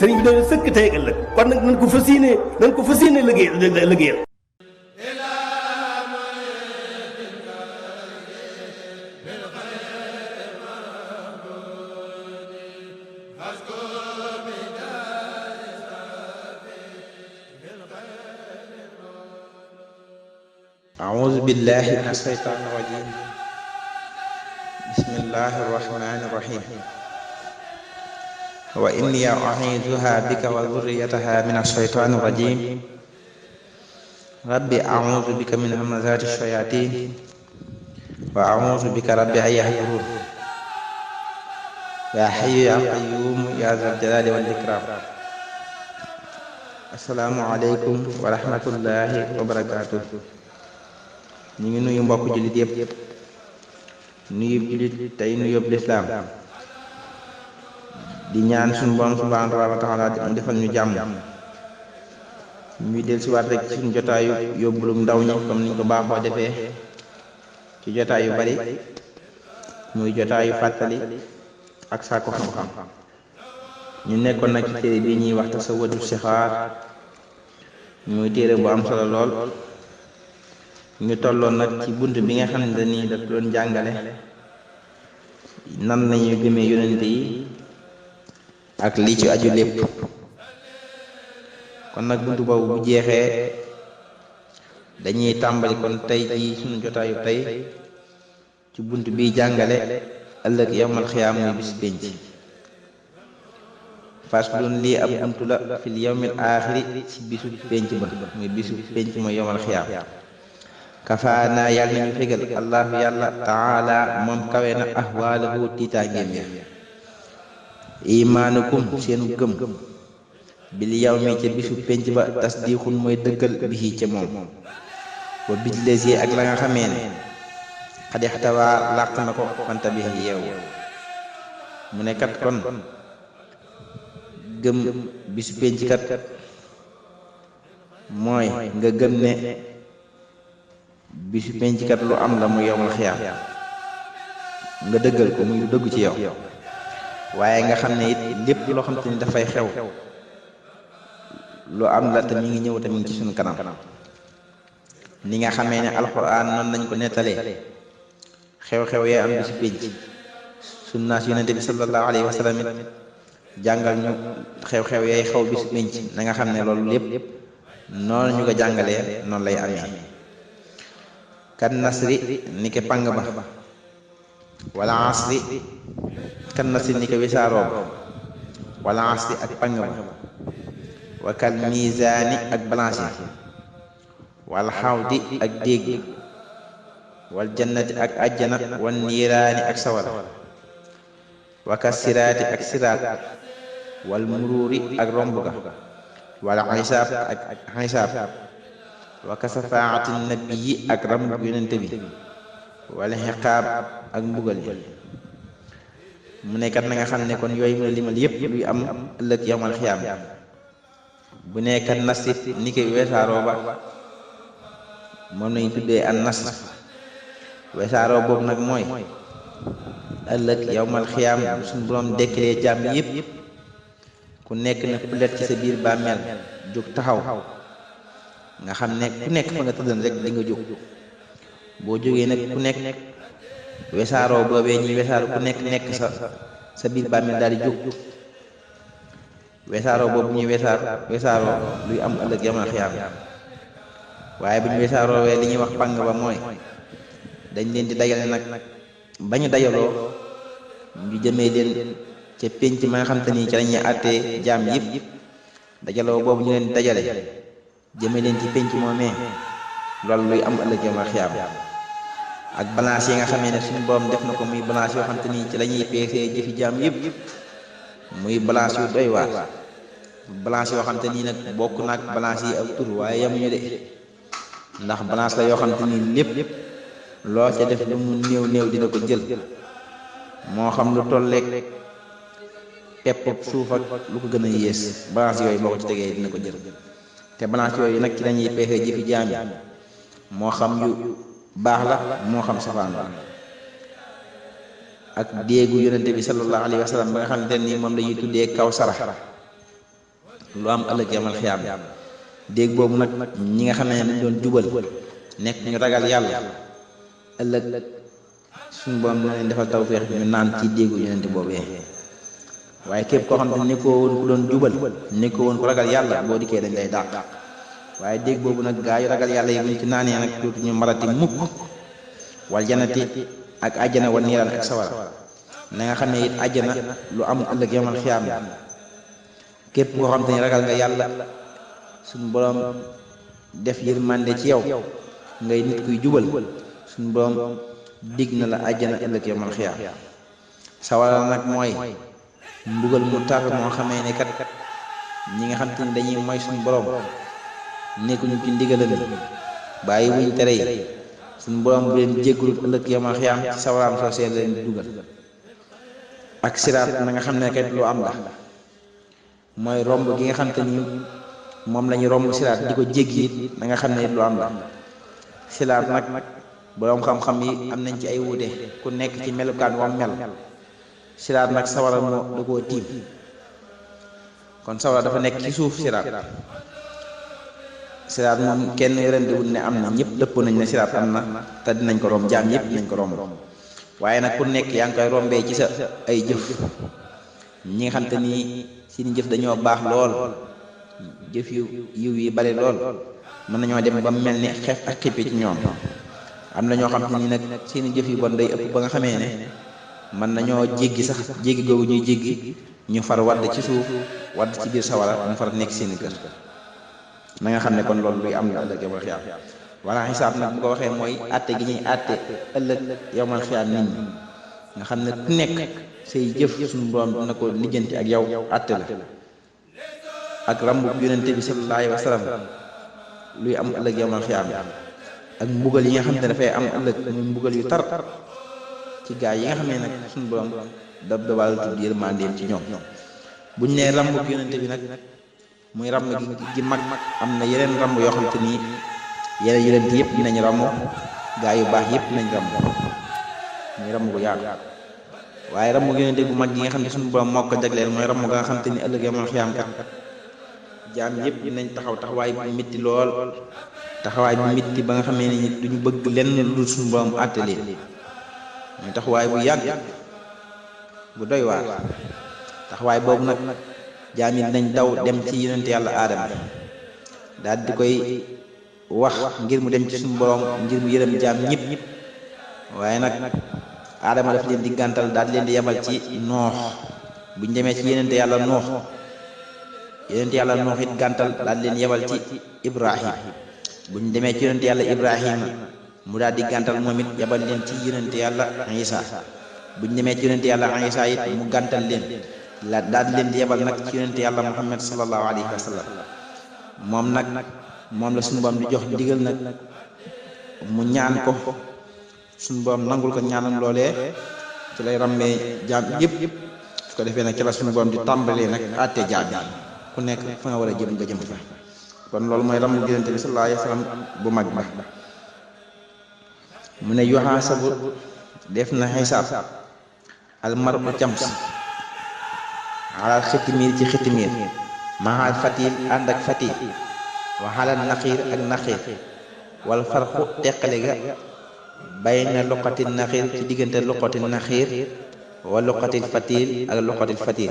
sëriñ bi doon sëkk tey ak ëllëg kon nag nañ ko fas yéene liggéeyal أعوذ بالله من الشيطان الرجيم بسم الله الرحمن الرحيم وإني أعيذها بك وذريتها من الشيطان الرجيم رب أعوذ بك من همزات الشياطين وأعوذ بك رب أن يحضرون يا حي يا قيوم يا ذا الجلال والإكرام السلام عليكم ورحمة الله وبركاته ñu ngi nuyu mbokk jullit yëpp nuyu jullit tey nuyu lislaam di ñaan suñu borom subhaanahu wa taala di defal ñu jàmm ñuy del si waat rek ci suñu jotaayu yóbbulum ndaw ñi comme niñ ko baaxoo defee ci jotaay yu bari muy jotaayu fàttali ak sàkku xam-xam ñu nekkoon nag ci téere bi ñuy wax Tasawwudu Sixaar muy téere bu am solo lool ñu tolloon nag ci bunt bi nga xam ne nii daf doon jàngale nan lañuy gëmee yonente yi ak li ci aju lépp kon nag bunt boobu bu jeexee dañuy tàmbali kon tey ji suñu jotaayu tey ci bunt bi jàngale ëllëg yawmal xiyaam muy bis pénc faslun lii ab buntu la fil yawmil aaxiri ci bisu pénc ba muy bisu pénc mooy yawmal xiyaam kafaana yàlla nañu fegal allahu yàlla taala moom kawe na ahwaalahu tiitaangeem ya imaanukum seenu gëm bil yawmi ca bisu penc ba tasdiixun mooy dëggal bihi ca moom wa billezi ak la nga xamee ne xadixtawaa làq na ko fanta bi yeew mu ne kat kon gëm bisu penc kat mooy nga gëm ne bisu penc kat lu am la mu yowmal xiyaam nga dëggal ko muy lu dëggu ci yow waaye nga xam ne it lépp loo xam te ni dafay xew lu am la te mi ngi ñëw te mi ngi ci suñu kanam ni nga xamee ne alxuraan noonu lañ ko nettalee xew-xew yee am bisu penc sunnaas yonente bi sallallahu alayhi wa sallam it jàngal ñu xew-xew yee xew bisu penc na nga xam ne loolu lépp noonu ñu ko jàngalee noonu lay amee kan nasri ni ke pang ba wala asri kan nasri ni ke wisaaroo ba wala asri ak pang ba wa kal mizaani ak balance yi wal xawdi ak dégg wal jannati ak ajjana wal niiraani ak sawara wa ka siraati ak siraat wal muruuri ak romb ga wal xisaab ak xisaab wa kasafaati nabii ak ram yonente bi wala xiqaab ak mbugal yi mu nekkat na nga xam ne kon yooyu mu la limal yépp luy am ëllëg yawmal xiyaam bu nekkat nasit ni koy weesaaroo ba moom lañu tuddee an nas weesaaroo boobu nag mooy ëllëg yawmal xiyaam suñu boroom dekkilee jàmm yépp ku nekk na pulet ci sa biir bàmmeel jóg taxaw nga xam ne ku nekk fa nga tëddan rek di nga jóg boo jógee nag ku nekk wesaaroo boobee ñuy wesaaroo ku nekk sa biir bàmmeel daal di jóg wesaaroo boobu ñuy wesaaroo luy am ëllëg yawmal xiyaam waaye bu ñu wesaaroo li ñuy wax pang ba mooy dañ leen di dajale nag ba ñu dajaloo ñu jëmee leen ca pénc ma nga xam te ni ca lañuy àttee jaam yëpp dajaloo boobu ñu leen di dajale jëme leen ci penc moomee loolu luy am ëllëg yawmal xiyaam ak balance yi nga xamee ne suñu borom def na ko muy balance yoo xam te ni ci la ñuy peesee jëfi jaam yëpp muy balance yu doy waar balance yoo xam te nii nag bokk naag balance yi ak tur waaye yamuñu de ndax balance la yoo xam te ni lépp loo ca def lu mu néew néew dina ko jël moo xam lu tolleeg pepp suuf ak lu ko gën a yées balance yooyu boo ko ci tegee dina ko jël te balance yooyu nag ci lañuy pexe jëfi jaam yi moo xam yu baax la moo xam safaan la ak déegu yonente bi sallallahu alayhi wa sallam ba nga xamante ni moom lañuy tuddee kaw sara lu am ëllëg yamal xiyaam déeg boobu nag ñi nga xam ne dañ doon jubal nekk ñu ragal yàlla ëllëg suñu borom na leen defal tawfeex ñu naan ci déggu yonente boobee waaye képp koo xam ne nekkoo woon ku doon jubal nekkoo woon ku ragal yàlla boo dikkee dañ lay dàq waaye dégg boobu nag gaa yu ragal yàlla yi buñ ci naanee nag dootu ñu marati mukk wal janati ak àjjana wa niiraan ak sawara na nga xam ne it àjjana lu am ëllëg yamal xiyaam képp koo xam te ni ragal nga yàlla suñu borom def yërmande ci yow ngay nit kuy jubal suñu borom dig na la àjjana ëllëg yamal xiyaam sawara nag mooy mbugal mu tar moo xamee ne kat ñi nga xam te ni dañuy moy suñu borom nekkuñu ci ndigalam bàyyi wuñ tere yi suñu borom bu leen jéggalut ëllëg yamal xiyaam ci sawaraam soo seen leen dugal ak siraat na nga xam ne kat lu am la mooy romb gi nga xam te ni moom la ñu romb siraat di ko jéggi it na nga xam ne lu am la siraat nag boroom xam-xam yi am nañ ci ay wuute ku nekk ci melukaan wam mel siraat nag sawara moo da koo tiim kon sawara dafa nekk ci suuf siraat moom kenn yorantewul ne am na ñëpp dëpp nañ ne siraat am na te dinañ ko romb jaam yëpp dinañ ko romb waaye nag ku nekk yaa ngi koy rombee ci sa ay jëf ñi nga xam te ni seen jëf dañoo baax lool jëf yu yiw yi bari lool mën nañoo dem ba mel ni xef ak xippi ci ñoom am na ñoo xam te ni nag seen jëf yu bon day ëpp ba nga xamee ne mën nañoo jéggi sax jéggi googu ñuy jéggi ñu far wadd ci suuf wadd ci biir sawara mu far nekk seeni kër na nga xam ne kon loolu luy am la ëllëg yawmal xiyaam wala xisaab nag bu ko waxee mooy àtte gi ñuy àtte ëllëg yawmal xiyaam nit ñi nga xam ne ku nekk say jëf suñu borom dina ko lijjanti ak yow àtte la ak rambu yonente bi sallallahu alayhi wa sallam luy am ëllëg yawmal xiyaam ak mbugal yi nga xam ne dafay am ëllëg muy mbugal yu tar ci gaa yi nga xam ne nag suñu borom dab dabal tudd yërmandeem ci ñoom buñ nee rambu yonente bi nag muy ramm gi mag am na yeneen ramm yoo xam te nii yeneen yonent yëpp dinañ ramm gaa yu baax yëpp dinañ ramm muy ramm gu yaatu waaye ramm yonent bu mag gi nga xam ne suñu borom moo ko jagleel mooy ramm ga nga xam te ni ëllëg yamal xiyaam kat jaam yëpp dinañ taxaw taxawaay bu mitti lool taxawaay bu mitti ba nga xamee ne duñu bëgg lenn lu dul suñu borom àtte leen muy taxawaay bu yàgg bu doy waar taxawaay boobu nag jaam yi dinañ daw dem ci yonent yàlla aadama daal di koy wax ngir mu dem ci suñu borom ngir mu yërëm jaam ñëpp waaye nag aadama daf leen di gàntal daal leen di yebal ci noox buñ demee ci yonent yàlla noox it gàntal daal leen yebal ci ibrahim buñ demee ci yonent yàlla ibrahima mu daal di gàntal moom it yebal leen ci yonent yàlla isa buñ demee ci yonent yàlla isa it mu gàntal leen la daal di leen di yebal nag ci yonent yàlla muhammad sallallahu alayhi wa sallam moom la suñu borom di jox ndigal nag mu ñaan ko suñu borom nangul ko ñaanam loolee ci lay ràmmee jaam yëpp su ko defee nag ci la suñu borom di tàmbalee nag àtte jaam yi ku nekk fa nga war a jëm nga jëm fa kon loolu mooy ràmmu yonent bi sallallahu alayhi wa sallam bu mag ba mu ne yuhaasabu def na xisaab almaru cams alal xitimiir ci xitimiir maxaal fatil ànd ak fatil waxalal naxiir ak naxiir wal farxu teqale ga bayna luqati naxiir ci diggante luqati naxiir wa luqatil fatil ak luqatil fatil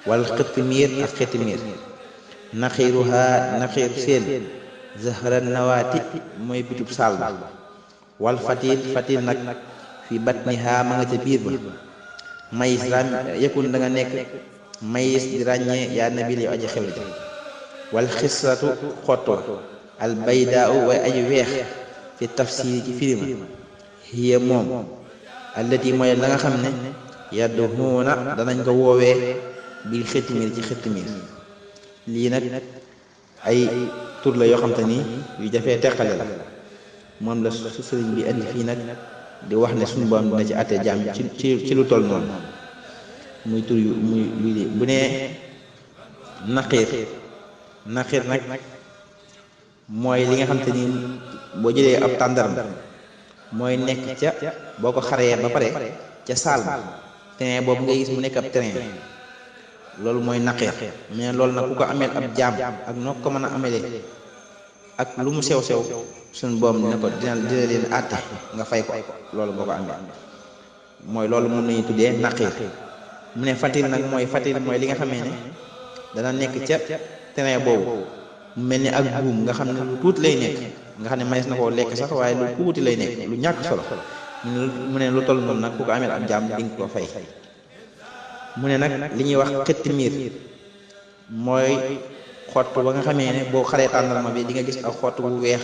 wal xitimiir ak xitimiir naxiiruha naxiir seen zahra nawaati mooy bitub saal ba wal fatil fatil nag fi batniha ma nga ca biir ba mayis ram yëkkun da nga nekk mayis di ràññee yaa nabil yow aji xew ji wal xisratu xottoo al baydaa way aji weex fi tafsiri ci firima hiya moom allati mooy la nga xam ne yadduhuuna danañ ko woowee bil xitimiir ci xitimiir lii nag ay tur la yoo xam te ni yu jafee teqale la moom la su sëriñ bi indi fii nag di wax ne suñu borom dina ci àtte jaam ci lu toll noonu muy tur yu muy bu nee naqiir nag mooy li nga xam te ni boo jëlee ab tàndarma mooy nekk ca boo ko xaree ba pare ca saal ba train boobu ngay gis mu nekk ab train loolu mooy naqeer mais loolu nag ku ko ameel ab jaam ak noo ko mën a amelee ak lu mu sew sew suñu boom dina dina leen àtte nga fay ko loolu boo ko amee mooy loolu moom lañuy tuddee naqeer mu ne fatil nag mooy li nga xamee ne dana nekk ca terrain boobu mu mel ni ak buum nga xam ne lu tuuti lay nekk nga xam ne manees na koo lekk sax waaye lu tuuti lay nekk lu ñàkk solo mu ne lu toll noonu nag ku ko ameel ab jaam di nga ko fay mu ne nag li ñuy wax xetti miir mooy xott ba nga xamee ne boo xaree tàndarma bi di nga gis ak xott wu weex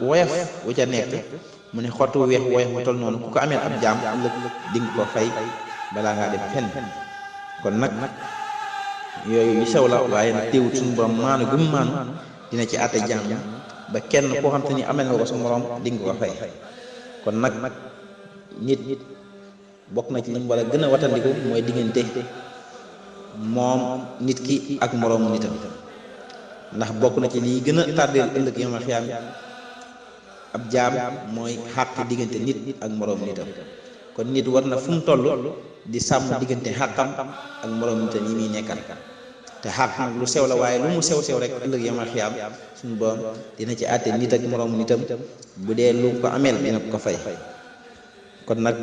woyof wu ca nekk mu ne xott wu weex woyof wu toll noonu ku ko ameel ab jaam ëllëg di nga ko fay balaa ngaa dem fenn kon nag yooyu yu sew la waaye nag teewut suñu borom maanu gum maanu dina ci àtte jaam ba kenn koo xam te ni amel nga ko sa moroom di nga ko fay kon nag nit bokk na ci li mu war a gën a watandiku mooy diggante moom nit ki ak moroomu nitam ndax bokk na ci liy gën a tardeel ëllëg yawmal xiyaam ab jaam mooy xàq diggante nit ak moroomu nitam kon nit war na fu mu toll di sàmm diggante xàqam ak moroomu nitam yi muy nekkal te xàq nag lu sew la waaye lu mu sew sew rek ëllëg yawmal xiyaam suñu borom dina ci àtte nit ak moroomu nitam bu dee lu ko ameel dina ko fay kon nag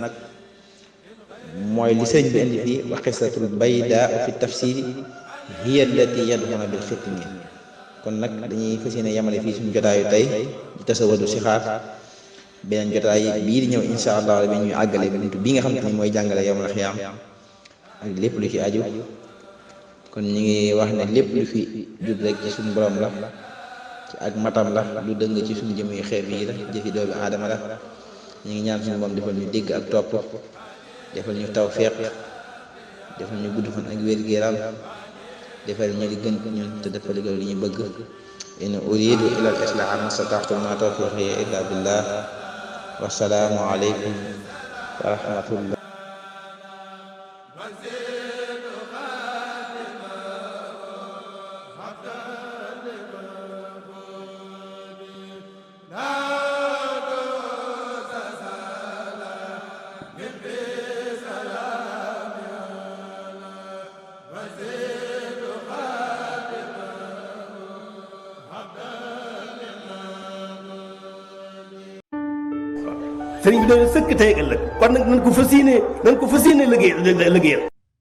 mooy li sëñ bi indi fii wa qisatul bayda fi tafsiri hiya allati yad'una bil xitmi kon nag dañuy fas yéene yamale fii suñu jotaayu tey di tasawadu si xaar beneen jotaay bii di ñëw insha allah rabbi ñuy àggale buntu bi nga xam te ni mooy jàngale yawmal xiyaam ak lépp lu ci aju kon ñu ngi wax ne lépp lu fi jub rek ci suñu borom la ci ak matam la lu dëng ci suñu jëm yu xeeb yi la jëfi doomi aadama la ñu ngi ñaan suñu borom defal ñu dégg ak topp defal ñu tawfiq defal ñu gudd fan ak wér gu yaram defal ñu li gën ñun te defal li ñu bëgg in uridu ila al islaha ma stata'tu ma tawfiqi illa billah wassalaamu alaykum wa rahmatullah sëriñ bi doon sëkk tey ëllëg kon nag nañ ko fas yéene liggéeyal